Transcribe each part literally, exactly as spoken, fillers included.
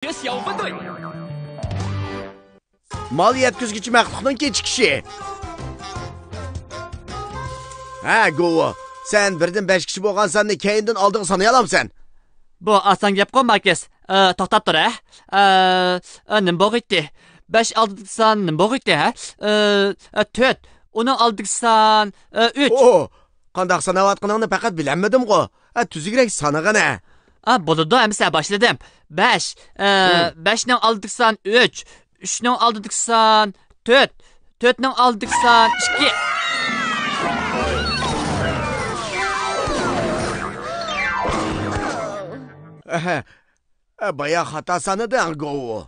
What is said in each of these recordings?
مال يەتكۈزگۈچى مەخلۇقنىڭ كېچىكىشى. ھە، گوۋۇ، سەن بىردىن بەشكىچە بولغان ساننى كەينىدىن ئالدىغا سانىيالامسەن؟ بۇ ئاسان گەپقۇ، ماركىس. ئە، توختاپ تۇر، ھە؟ ئە، ئە، نېمە بولغىيتتى؟ بەش ئالدىدىكى سان نېمە بولغىيتتى، ھە؟ ئە، ئە، تۆت. ئۇنىڭ ئالدىدىكى سان، ئە، ئۈچ. ئو، قانداق ساناۋاتقىنىڭنى پەقەت بىلەلمىدىمغۇ. ئە، تۈزۈكرەك سانىغىنە. ئا، بولىدۇ، ئەمىسە باشلىدىم. بەش، ئە، ھىم. بەشنىڭ ئالدىدىكى سان ئۈچ، ئۈچنىڭ ئالدىدىكى سان تۆت، تۆتنىڭ ئالدىدىكى سان ئىككى. ئەھە، ئە، بايا خاتا سانىدىڭ، گوۋۇ.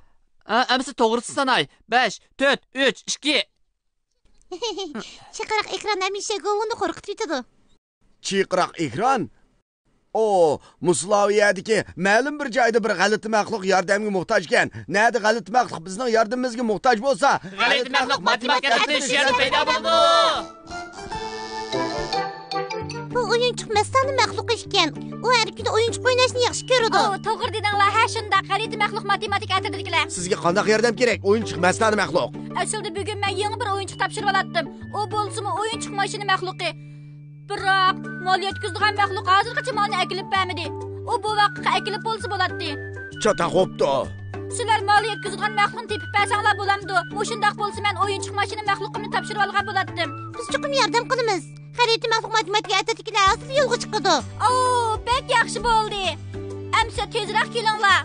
ئا، ئەمىسە توغرىسى ساناي. بەش، تۆت، ئۈچ، ئىككى. چىقىراق ئېكران ھەمىشە گوۋۇنى قورقۇتۇۋېتىدۇ. چىقىراق ئېكران؟ ئو، مۇسۇلاۋىيەدىكى مەلۇم بىر جايدا بىر غەلىتە مەخلۇق ياردەمگە موھتاج ئىكەن. نەدە غەلىتە مەخلۇق بىزنىڭ ياردىمىمىزگە موھتاج بولسا، غەلىتە مەخلۇق ماتېماتىكا ئەترىتى شۇ يەردە پەيدا بولىدۇ. بۇ ئويۇنچۇق مەستانە مەخلۇق ئىكەن. ئۇ ھەر كۈنى ئويۇنچۇق ئويناشنى ياخشى كۆرىدۇ. ئاۋۇ، توغرا دېدىڭلار. ھە، شۇنداق. غەلىتە مەخلۇق ماتېماتىكا ئەترىتىدىكىلەر. سىزگە قانداق ياردەم كېرەك، ئويۇنچۇق مەستانە مەخلۇق؟ ئەسلىدە بۈگۈن مەن يېڭى بىر ئويۇنچۇق تاپشۇرۇۋالاتتىم. ئۇ بولسىمۇ ئويۇنچۇق ماشىنا مەخلۇقى. بىراق، مال يەتكۈزىدىغان مەخلۇق ھازىرغىچە مالنى ئەكېلىپ بەرمىدى. ئۇ بوۋاققا ئەكېلىپ بولسا بولاتتى. چاتاق بوپتۇ. سىلەر مال يەتكۈزىدىغان مەخلۇقنى تېپىپ بەرسەڭلار بولامدۇ؟ مۇشۇنداق بولسا، مەن ئويۇنچۇق ماشىنا مەخلۇقۇمنى تاپشۇرۇۋالغان بولاتتىم. بىز چوقۇم ياردەم قىلىمىز. خەرىتە مەخلۇق ماتېماتىكا ئەترىتىدىكىلەر ھازىرلا يولغا چىقىدۇ. ئاۋۇ، بەك ياخشى بولدى. ئەمسە تېزرەك كېلىڭلار.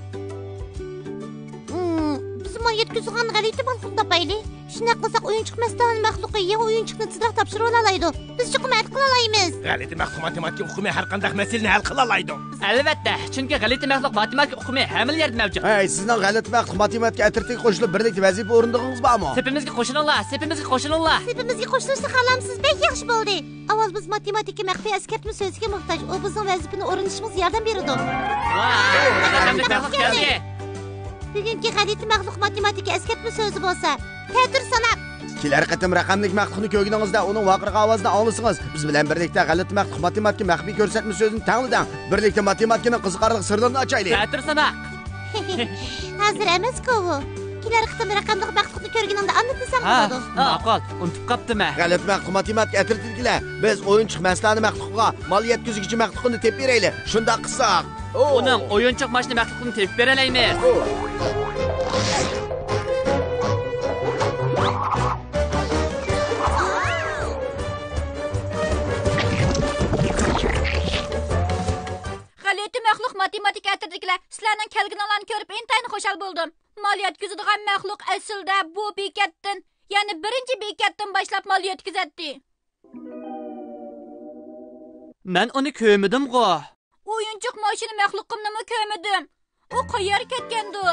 ھىم، بىز مال يەتكۈزىدىغان غەلىتە مەخلۇقنى تاپايلى. شۇنداق قىلساق، ئويۇنچۇق مەستانە مەخلۇقى يېڭى ئويۇنچۇقنى تېزرەك تاپشۇرۇۋالالايدۇ. بىز چوقۇم ھەل قىلالايمىز. غەلىتە مەخلۇق ماتېماتىكا ئۇقۇمى ھەر قانداق مەسىلىنى ھەل قىلالايدۇ. ئەلۋەتتە، چۈنكى غەلىتە مەخلۇق ماتېماتىكا ئۇقۇمى ھەممىلا يەردە مەۋجۇت. ھەي، سىزنىڭ غەلىتە مەخلۇق ماتېماتىكا ئەترىتىگە قوشۇلۇپ، بىرلىكتە ۋەزىپە ئورۇندىغىنىڭىز بارمۇ؟ سېپىمىزگە قوشۇلۇڭلار، سېپىمىزگە قوشۇلۇڭلار. سېپىمىزگە قوشۇلۇشنى خالامسىز؟ بەك ياخشى بولدى. ئاۋۋال بىز ماتېماتىكا مەخپىي ئەسكەرتمە سۆزىگە موھتاج. ئۇ بىزنىڭ ۋەزىپىنى ئورۇندىشىمىزغا ياردەم بېرىدۇ. ۋاي، رەقەملىك مەخلۇق كەلدى. بۈگۈنكى غەلىتە مەخلۇق ماتېماتىكا ئەسكەرتمە سۆزى بولسا، تەتۈر ساناق. كېلەر قېتىم رەقەملىك مەخلۇقنى كۆرگىنىڭىزدە ئۇنىڭ ۋارقىراق ئاۋازىنى ئاڭلىسىڭىز، بىز بىلەن بىرلىكتە غەلىتە مەخلۇق ماتېماتىكا مەخپىي كۆرسەتمە سۆزىنى تەڭلىدىڭ. بىرلىكتە ماتېماتىكىنىڭ قىزىقارلىق سىرلىرىنى ئاچايلى. تەتۈر ساناق. ھازىر ئەمەسكۇ بۇ. كېلەر قېتىم رەقەملىك مەخلۇقنى كۆرگىنىڭدە ئاندىن دېسەڭ ھە، بولىدۇ. ماقۇل، ئۇنتۇپ قاپتىمەن. غەلىتە مەخلۇق ماتېماتىكا ئەترىتىدىكىلەر، بىز ئويۇنچۇق مەستانە مەخلۇقىغا مال يەتكۈزگۈچى مەخلۇقىنى تېپىپ بېرەيلى. شۇنداق قىلساق. ئۇنىڭ ئويۇنچۇق ماشىنا مەخلۇقىنى تېپىپ بېرەلەيمىز. غەلىتە مەخلۇق ماتېماتىكا ئەترىتىدىكىلەر، سىلەرنىڭ كەلگىنىڭلارنى كۆرۈپ ئىنتايىن خۇشال بولدۇم. مال يەتكۈزىدىغان مەخلۇق ئەسلىدە بۇ بېكەتتىن، يەنى بىرىنچى بېكەتتىن باشلاپ مال يەتكۈزەتتى. مەن ئۇنى كۆرمىدىمغۇ. ئويۇنچۇق ماشىنا مەخلۇقۇمنىمۇ كۆرمىدىم. ئۇ قەيەرگە كەتكەندۇ؟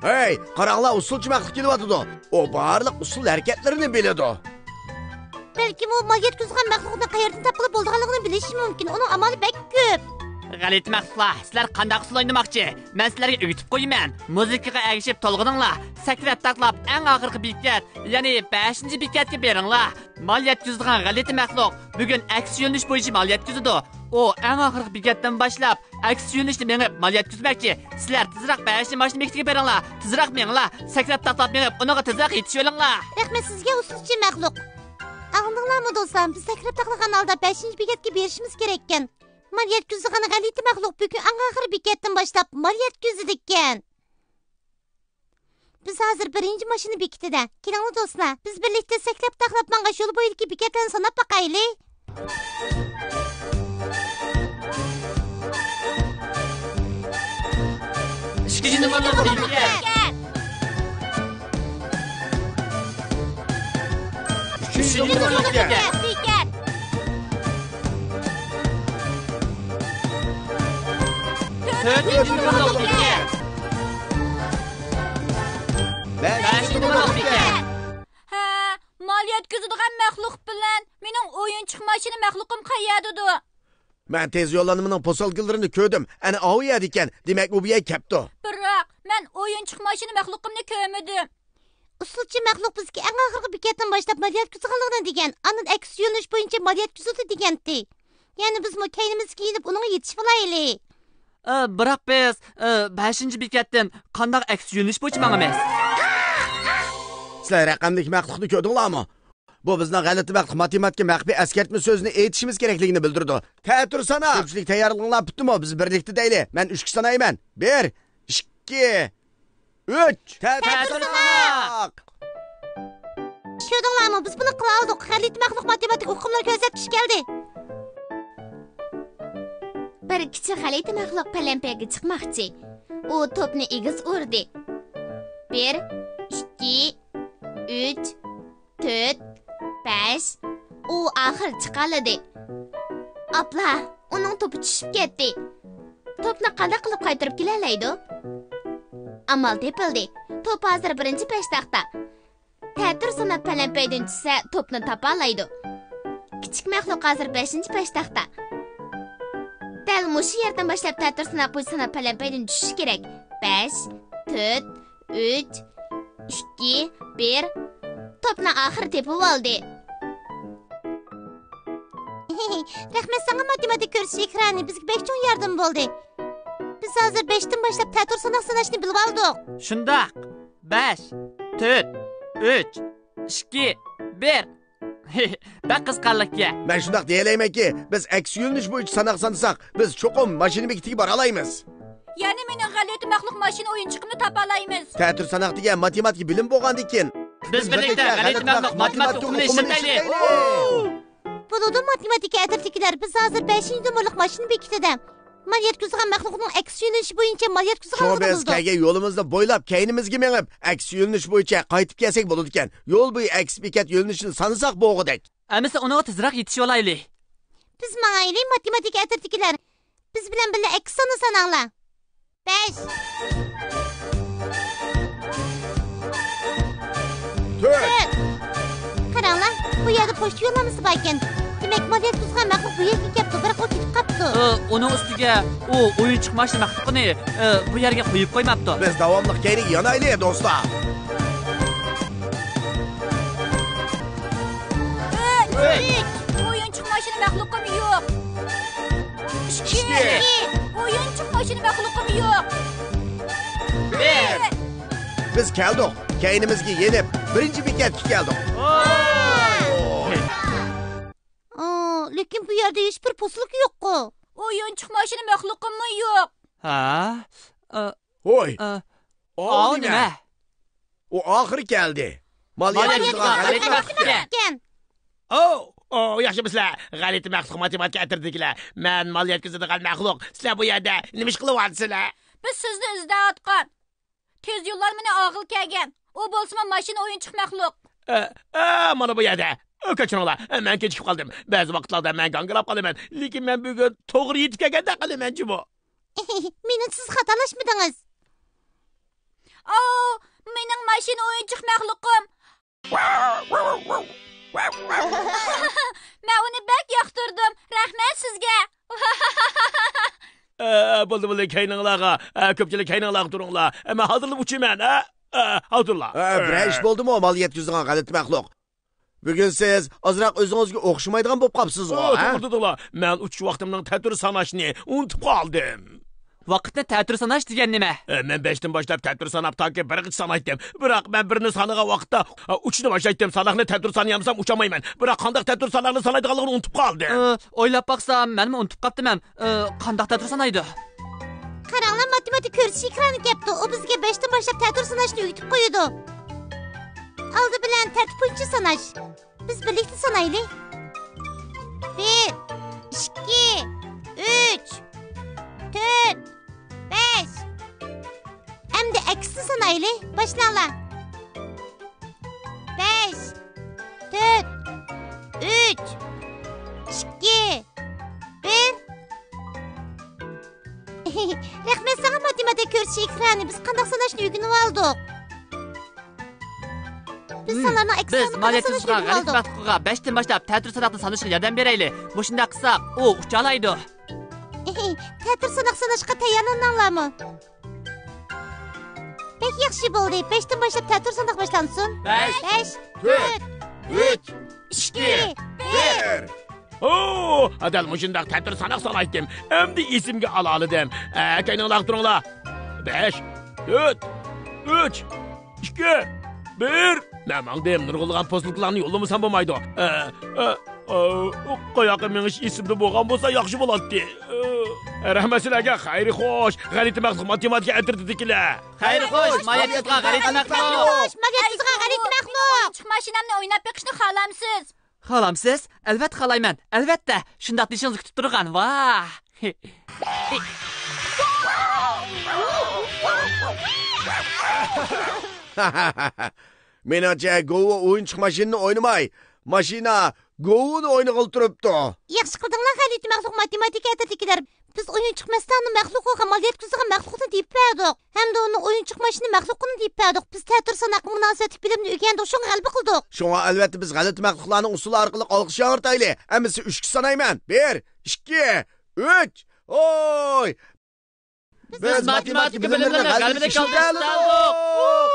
ھەي، قاراڭلار، ئۇسسۇلچى مەخلۇق كېلىۋاتىدۇ. ئۇ بارلىق ئۇسسۇل ھەرىكەتلىرىنى بىلىدۇ. بەلكىم ئۇ مال يەتكۈزىدىغان مەخلۇقنى قەيەردىن تاپقىلى بولىدىغانلىقىنى بىلىشى مۇمكىن. ئۇنىڭ ئامالى بەك كۆپ. غەلىتە مەخلۇقلار، سىلەر قانداق ئۇسسۇل ئوينىماقچى؟ مەن سىلەرگە ئۆگىتىپ قويىمەن. مۇزىكىغا ئەگىشىپ تولغىنىڭلار. سەكرەپ تاقلاپ ئەڭ ئاخىرقى بېكەت، يەنى بەشىنچى بېكەتكە بېرىڭلار. مال يەتكۈزىدىغان غەلىتە مەخلۇق بۈگۈن ئەكس يۆنىلىش بويىچە مال يەتكۈزىدۇ. ئۇ ئەڭ ئاخىرقى بېكەتتىن باشلاپ ئەكس يۆنىلىشتە مېڭىپ مال يەتكۈزمەكچى. سىلەر تېزرەك بەشىنچى ماشىنا بېكىتىگە بېرىڭلار. تېزرەك مېڭىڭلار. سەكرەپ تاقلاپ مېڭىپ ئۇنىڭغا تېزرەك يېتىشىۋېلىڭلار. رەھمەت سىزگە، ئۇسسۇلچى مەخلۇق. ئاڭلىدىڭلارمۇ دوستلار، بىز سەكرەپ تاقلىغان ھالدا بەشىنچى بېكەتكە بېرىشىمىز كېرەككەن. مال يەتكۈزىدىغان غەلىتە مەخلۇق بۈگۈن ئەڭ ئاخىرقى بېكەتتىن باشلاپ مال يەتكۈزىدىكەن. بىز ھازىر بىرىنچى ماشىنا بېكىتىدە. كېلىڭلار دوستلار، بىز بىرلىكتە سەكرەپ تاقلاپ ماڭغاچ يول بويىدىكى بېكەتلەرنى ساناپ باقايلى. ئىككىنچى نومۇرلۇق بېكەت. ئۈچىنچى نومۇرلۇق بېكەت. تۆتىنچى نومۇرلۇق بېكەت. بەشىنچى نومۇرلۇق بېكەت. ھە، مال يەتكۈزىدىغان مەخلۇق بىلەن مېنىڭ ئويۇنچۇق ماشىنا مەخلۇقۇم قەيەردىدۇ؟ مەن تېز يوللانمىنىڭ پوسۇلكىلىرىنى كۆردۈم. ئەنە ئاۋۇ يەردە ئىكەن. دېمەك، ئۇ بۇ يەرگە كەپتۇ. بىراق، مەن ئويۇنچۇق ماشىنا مەخلۇقۇمنى كۆرمىدىم. ئۇسسۇلچى مەخلۇق بىزگە ئەڭ ئاخىرقى بېكەتتىن باشلاپ مال يەتكۈزىدىغانلىقىنى دېگەن، ئاندىن ئەكس يۆنىلىش بويىچە مال يەتكۈزىدۇ دېگەنتى. يەنى بىزمۇ كەينىمىزگە يېنىپ ئۇنىڭغا يېتىشىۋالايلى. ئى، بىراق بىز، ئى، بەشىنچى بېكەتتىن قانداق ئەكس يۆنىلىش بويىچە ماڭىمىز؟ سىلەر رەقەملىك مەخلۇقنى كۆردۈڭلارمۇ؟ بۇ بىزنىڭ غەلىتە مەخلۇق ماتېماتىكا مەخپىي ئەسكەرتمە سۆزىنى ئېيتىشىمىز كېرەكلىكىنى بىلدۈرىدۇ. تەتۈر ساناق! كۆپچىلىك تەييارلىقىڭلار پۈتتىمۇ؟ بىز بىرلىكتە دەيلى. مەن ئۈچكە سانايمەن. بىر، ئىككى، ئۈچ. تەتۈر تەتۈر ساناق! ساناق! كۆردۈڭلارمۇ؟ بىز بۇنى قىلالىدۇق. غەلىتە مەخلۇق ماتېماتىكا ئۇقۇملىرى كۆرسەتكۈچى كەلدى. بىر كىچىك غەلىتە مەخلۇق پەلەمپەيگە چىقماقچى. ئۇ توپنى ئېگىز ئۇردى. بىر، ئىككى، ئۈچ، تۆت، بەش. ئۇ ئاخىرى چىقالىدى. ئاپلا، ئۇنىڭ توپى چۈشۈپ كەتتى. توپنى قانداق قىلىپ قايتۇرۇپ كېلەلەيدۇ؟ ئامال تېپىلدى. توپ ھازىر بىرىنچى پەشتاختا. تەتۈر ساناپ پەلەمپەيدىن چۈشسە، توپنى تاپالايدۇ. كىچىك مەخلۇق ھازىر بەشىنچى پەشتاختا. دەل مۇشۇ يەردىن باشلاپ تەتۈر ساناق بويىچە ساناپ پەلەمپەيدىن چۈشۈشى كېرەك. بەش، تۆت، ئۈچ، ئىككى، بىر. توپنى ئاخىرى تېپىۋالدى. رەھمەت ساڭا، ماتېماتىكا كۆرسىتىش ئېكرانى بىزگە بەك چوڭ ياردىمى بولدى. بىز ھازىر بەشتىن باشلاپ تەتۈر ساناق ساناشنى بىلىۋالدۇق. شۇنداق. بەش، تۆت، ئۈچ، ئىككى، بىر. بەك قىزىقارلىقكەن. مەن شۇنداق دېيەلەيمەنكى، بىز ئەكس يۆنىلىش بويىچە ساناق سانىساق، بىز چوقۇم ماشىنا بېكىتىگە بارالايمىز. يەنى مېنىڭ غەلىتە مەخلۇق ماشىنا ئويۇنچۇقۇمنى تاپالايمىز. تەتۈر ساناق دېگەن ماتېماتىكا بىلىم بولغاندىكىن، بىز بىرلىكتە غەلىتە مەخلۇق ماتېماتىكا ئۇقۇمىنى ئىشلىتەيلى. بولىدۇ، ماتېماتىكا ئەترىتىدىكىلەر، بىز ھازىر بەشىنچى نومۇرلۇق ماشىنا بېكىتىدە مال يەتكۈزىدىغان مەخلۇقنىڭ ئەكس يۆنىلىشى بويىچە مال يەتكۈزۈپ شۇڭا بىز كەلگەن يولىمىزنى بويلاپ كەينىمىزگە مېڭىپ، ئەكس يۆنىلىش بويىچە قايتىپ كەلسەك بولىدىكەن. يول بويى ئەكس بېكەت يۆنىلىشىنى سانىساق بولغۇدەك. ئەمىسە ئۇنىڭغا تېزرەك يېتىشىۋالايلى. بىز ماڭايلى، ماتېماتىكا ئەترىتىدىكىلەر. بىز بىلەن بىللە ئەكس ساننى ساناڭلار. بەش. تۆت. تۆت. قاراڭلار، بۇ يەردە پوچتا يوللانمىسى باركەن. دېمەك، مال يەتكۈزگەن مەخلۇق بۇ يەرگە كەپتۇ، بىراق ئۇ كېتىپ قاپتۇ. ئۇ، ئۇنىڭ ئۈستىگە ئۇ ئويۇنچۇق ماشىنا مەخلۇقىنى، ئۇ، بۇ يەرگە قويۇپ قويماپتۇ. بىز داۋاملىق كەينىگە يانايلى، دوستلار. ئۈچ. ئۈچ. ئويۇنچۇق ماشىنا مەخلۇقۇم يوق. ئىككى. ئىككى. ئويۇنچۇق ماشىنا مەخلۇقۇم يوق. بىر. بىز كەلدۇق. كەينىمىزگە يېنىپ، بىرىنچى بېكەتكە كەلدۇق. ئا، لېكىن بۇ يەردە ھېچبىر پوسۇلكا يوققۇ. ئويۇنچۇق ماشىنا مەخلۇقۇممۇ يوق. ھە؟ ئا، ھوي. ئا، ئاۋۇ ئاۋۇ نېمە؟ نېمە؟ ئۇ ئاخىرى كەلدى. مال مال يەتكۈزىدىغان يەتكۈزىدىغان غەلىتە غەلىتە مەخلۇق مەخلۇق ئىكەن. ئىكەن. ئوۋ، ئوۋ، ياخشىمۇسىلەر؟ غەلىتە مەخلۇق ماتېماتىكا ئەترىتىدىكىلەر. مەن مال يەتكۈزىدىغان مەخلۇق. سىلەر بۇ يەردە نېمە ئىش قىلىۋاتىسىلەر؟ بىز سىزنى ئىزدەۋاتقان. تېز يوللانمىنى ئاغىل كەلگەن. ئۇ بولسىمۇ ماشىنا ئويۇنچۇق مەخلۇق. ئە، ئە، مانا بۇ يەردە. ئە، كەچۈرۈڭلار. ئە، مەن كېچىكىپ قالدىم. بەزى ۋاقىتلاردا مەن گاڭگىراپ قالىمەن. لېكىن مەن بۈگۈن توغرا يېتىپ كەلگەندەك قىلىمەن جۇمۇ. مېنىڭچە سىز خاتالاشمىدىڭىز. ئاۋۇ، مېنىڭ ماشىنا ئويۇنچۇق مەخلۇقۇم. مەن ئۇنى بەك ياقتۇردۇم. رەھمەت سىزگە. ئە، بولدى، بولدى، كەينىڭلارغا. ئە، كۆپچىلىك كەينىڭلارغا تۇرۇڭلار. ئە، مەن ھازىرلا ئۇچىمەن. ئە، ئە، ھازىرلا. ئە، بىرەر ئىش بولدىمۇ، مال يەتكۈزىدىغان غەلىتە مەخلۇق؟ بۈگۈن سىز ئازراق ئۆزىڭىزگە ئوخشىمايدىغان بولۇپ قاپسىزغۇ، ئۇ، ھە؟ توغرا دېدىڭلار. مەن ئۇچۇش ۋاقتىمنىڭ تەتۈر ساناشنى ئۇنتۇپ قالدىم. ۋاقىتنى تەتۈر ساناش دېگەن نېمە؟ ئە، مەن بەشتىن باشلاپ تەتۈر ساناپ تاكى بىرغىچە سانايتتىم. بىراق مەن بىرنى سانىغان ۋاقىتتا، ئە، ئۇچۇشنى باشلايتتىم. ساناقنى تەتۈر سانىيالمىسام ئۇچالمايمەن. بىراق قانداق تەتۈر ساناقنى سانايدىغانلىقىنى ئۇنتۇپ قالدىم. ئە، ئويلاپ باقسام، مەنمۇ ئۇنتۇپ قاپتىمەن. ئە، قانداق تەتۈر سانايدۇ؟ قاراڭلار، ماتېماتىكا كۆرسىتىش ئېكرانى كەپتۇ. ئۇ بىزگە بەشتىن باشلاپ تەتۈر ساناشنى ئۆگىتىپ قويىدۇ. ئالدى بىلەن تەرتىپ بويىچە ساناش. بىز بىرلىكتە سانايلى. بىر، ئىككى، ئۈچ، تۆت، بەش. ئەمدى ئەكسىنى سانايلى. باشلاڭلار. بەش، تۆت، ئۈچ، ئىككى، بىر. رەھمەت ساڭا، ماتېماتىكا كۆرسىتىش ئېكرانى. بىز قانداق ساناشنى ئۆگىنىۋالدۇق. بىز سانلارنىڭ ئەكس سانىنى قانداق ساناشنى ئۆگىنىۋالدۇق. بىز مال يەتكۈزۈشكە غەلىتە مەخلۇققا بەشتىن باشلاپ تەتۈر ساناقنى سانىشىغا ياردەم بېرەيلى. مۇشۇنداق قىلساق، ئۇ ئۇچالايدۇ. تەتۈر ساناق ساناشقا تەييارلاندىڭلارمۇ؟ بەك ياخشى بولدى. بەشتىن باشلاپ تەتۈر ساناق باشلانسۇن. بەش، بەش، تۆت، تۆت، ئۈچ، ئىككى، ئىككى، بىر. بىر. ھو، دەل مۇشۇنداق تەتۈر ساناق سانايتتىم. ئەمدى ئېسىمگە ئالالىدىم. ئە، كەينىڭلارغا تۇرۇڭلار. بەش، تۆت، ئۈچ، ئىككى، بىر. مەن ماڭدىم، نۇرغۇنلىغان پوسۇلكىلارنى يوللىمىسام بولمايدۇ. ئە، ئە، ئە، قاياققا مېڭىش ئېسىمدە بولغان بولسا ياخشى بولاتتى. ئە، رەھمەت سىلەرگە، خەير خوش. غەلىتە مەخلۇق ماتېماتىكا ئەترىتىدىكىلەر. خەير خوش، مايەتكىزغا غەلىتە مەخلۇق. مايەتكىزغا غەلىتە مەخلۇق. ئويۇنچۇق ماشىنامنى ئويناپ بېقىشنى خالامسىز؟ خالامسىز؟ ئەلۋەتتە خالايمەن، ئەلۋەتتە. شۇنداق دېيىشىڭىزنى كۈتۈپ تۇرغان، ۋاھ. مېنىڭچە، گوۋۇ ئويۇنچۇق ماشىنىنى ئوينىماي، ماشىنا گوۋۇنى ئوينىغىلى تۇرۇپتۇ. ياخشى قىلدىڭلار، غەلىتە مەخلۇق ماتېماتىكا ئەترىتىدىكىلەر. بىز ئويۇنچۇق مەستانە مەخلۇق بولغان مال يەتكۈزىدىغان مەخلۇقنى دېيىپ بەردۇق. ھەمدە ئۇنىڭ ئويۇنچۇق ماشىنا مەخلۇقىنى دېيىپ بەردۇق. بىز تەتۈر ساناققا مۇناسىۋەتلىك بىلىمنى ئۆگەندۇق، شۇڭا غەلىبە قىلدۇق. شۇڭا ئەلۋەتتە بىز غەلىتە مەخلۇقلارنىڭ ئۇسسۇلى ئارقىلىق ئالقىش ياڭرىتايلى. ھەممىسى ئۈچكە سانايمەن. بىر، ئىككى، ئۈچ. ھوي! بىز ماتېماتىكا بىلىملىرىنى غەلىبىلىك ئالدۇق.